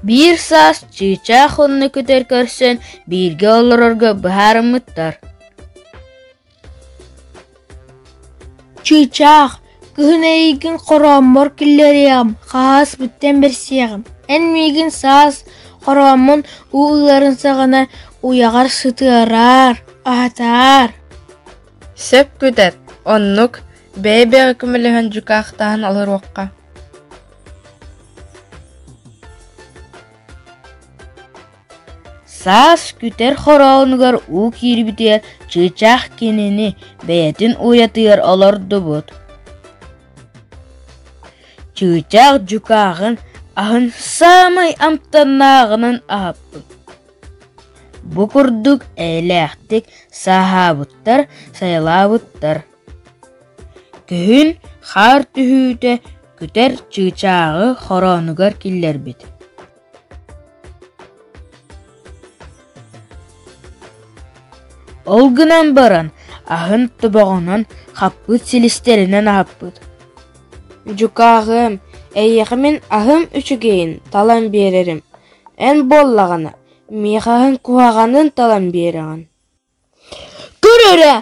Биир саас чыычаах уонна күтэр көрсөн бииргэ олорорго быһаарыммыттар. Чыычаах, кыһын эйигин хорооммор киллэриэҕим, хаһааспыттан бэрсиэҕим. Эн миигин саас хорооммун уу ыларын саҕана уйаҕар сытыараар, аһатаар. Сөп күтэр, оннук, бэйэ-бэйэҕэ көмөлөһөн дьукаахтаһан олоруохха. Саас күтэр хороонугар уу киирбитигэр чыычаах кинини бэйэтин уйатыгар олордубут. Чыычаах дьукааҕын аһын саамай амтаннааҕынан аһаппыт. Бу курдук эйэлээхтик сааһаабыттар, сайылаабыттар. Күһүн хаар түһүүтэ күтэр чыычааҕы хороонугар киллэрбит. Ол гынан баран аһын тобоҕунан хаппыт силистэринэн аһаппыт. Дьукааҕым, эйиэхэ мин аһым үчүгэйин талан биэрэрим, эн буоллаҕына, миэхэ аһыҥ куһаҕанын талан биэрэҕин. Көр эрэ,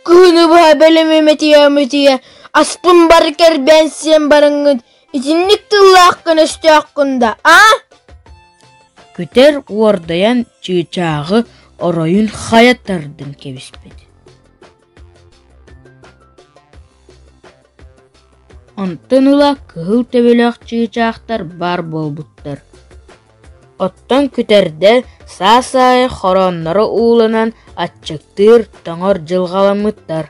кыһыны быһа бэлэмимэтийэ-мэтийэ, аспын бары кэрбээн сиэн бараҥҥыт итинник тыллааххын өстөөххүн да, аа? Күтэр уордайан чыычааҕы оройун хайа тардан кэбиспит. Онтон ыла кыһыл төбөлөөх чыычаахтар баар буолбуттар. Оттон күтэрдэр саас аайы хороонноро ууланан аччыктыыр, тоҥор дьылҕаламмыттар.